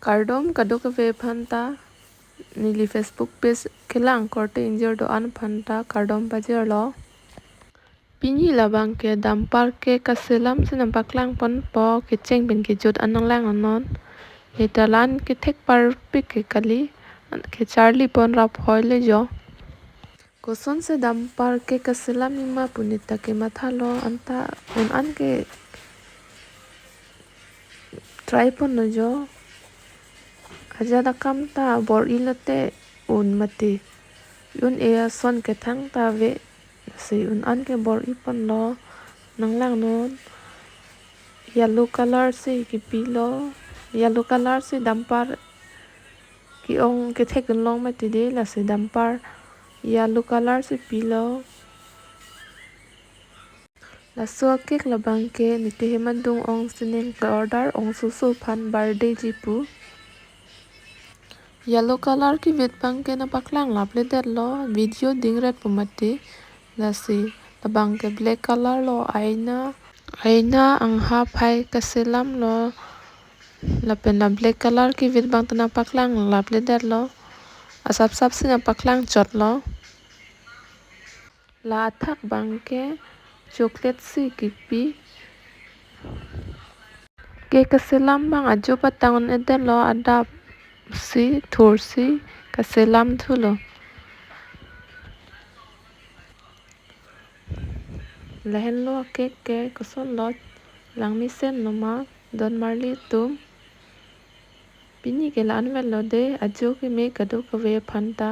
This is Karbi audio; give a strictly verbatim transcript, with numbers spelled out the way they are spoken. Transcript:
Kardom kadokave aphanta, neli Facebook page kelang korte ingjir do-an aphanta kardom pajirlo. Pini labang ke dampar ke kaselam si nangpaklang ponpo, kecheng pen kejut an nanglangnon. Neta la-an kethek parpik ke kali, kecharli pon rap hoi le jo. Kosonsi dampar ke kaselam nima pu neta ke mathalo, anta un an ke try ponlo jo. Ajat akam ta bor-i lote un mati. Un-e ason kethang ta ave. Si un an ke bor-i ponlo, nanglangnon. Yellow color si kepilo. Yellow color si dampar ke-ong kethek dunlong mati de, lasi dampar yellow color si pilo. Laso a-cake labang ke Niti Hemadung Ong sining ke-order, ongsoso aphan birthday ji pu. Yellow color kevit abang ke nangpaklang lapledetlo, video dingret pu mati. Lasi labang ke black color lo, aina, aina angha phai kaselam lo. Lapen la black color kevit abang ta nangpaklang lapledetlo. Asapsap si nangpaklang chotlo. La athak abang ke chocolate si kepi. Cake kaselam abang ajo patang un-edetlo, adap si thur si kaselam thulo. Lahenlo a-cake ke, kosonlo, langmesen noma, don marli atum. Pini ke la-an vetlo de, ajo keme kadokave aphanta.